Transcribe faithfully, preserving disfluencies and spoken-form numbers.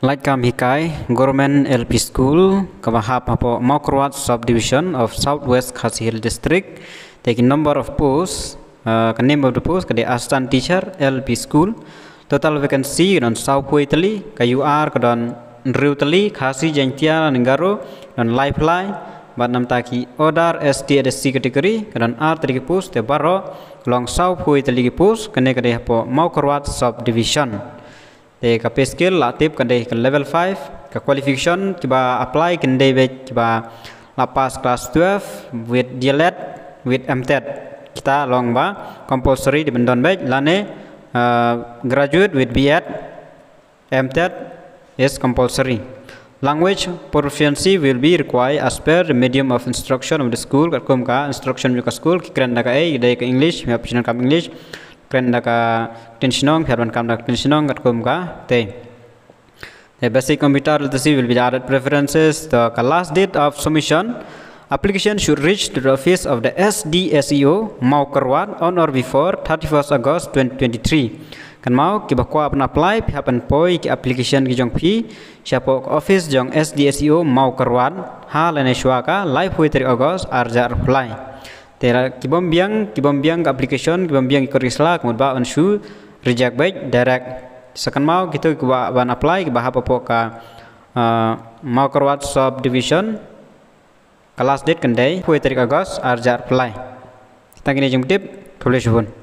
Laitkam Hikai Government L P School kaba hap hapoh Mawkyrwat Subdivision of South West Khasi Hills District. Te ki number of post, uh, ka name of the post ka dei Assistant Teacher L P School. Total vacancy ka don sawphew tylli, ka U R ka don hynriew tylli, Khasi, Jaiñtia lane Garo ka don laiphew lai. Bad namta ki other S T and S C category ka don ar tylli ki post, te baroh long sawphew tylli ki post. Kane ka dei hapoh Mawkyrwat Subdivision. Te ka pay scale la tip ka dei ka level five, ka qualification kiba apply ki dei beit kiba la pass class twelve with D L Ed with M Ted. Kita long ba compulsory dei ban don beit, lane, uh, graduate with B Ed, M Ted is compulsory. Language proficiency will be required as per the medium of instruction of the school. Katkum ka instruction jong ka school, ki kren da kaei, dei ka English, phi hap shnong kam English, kren da ka ktien shnong, phi hap ban kam da ka ktien shnong, katkum ka tei. The basic computer literacy will be the added preferences. The last date of submission, application should reach to the office of the S D S E O Mawkyrwat on or before thirty-first August twenty twenty-three. Kynmaw, kiba kwah ban apply, phi hap ban poi ki application ki jong phi shapoh ka office jong S D S E O Mawkyrwat ha lane shwa ka laiphew tarik August ar hajar arphew lai. Te la kibym biang, kibym biang ka application, kibym biang ki kot ki sla, ka mut ba yn shu reject beit direct. Sa kynmaw, kito kiba ban apply kiba hap hapoh ka, uh, Mawkyrwat Subdivision, ka last date kan dei phew tarik August ar hajar arphew lai. Tang kine jingtip, khublei shibun.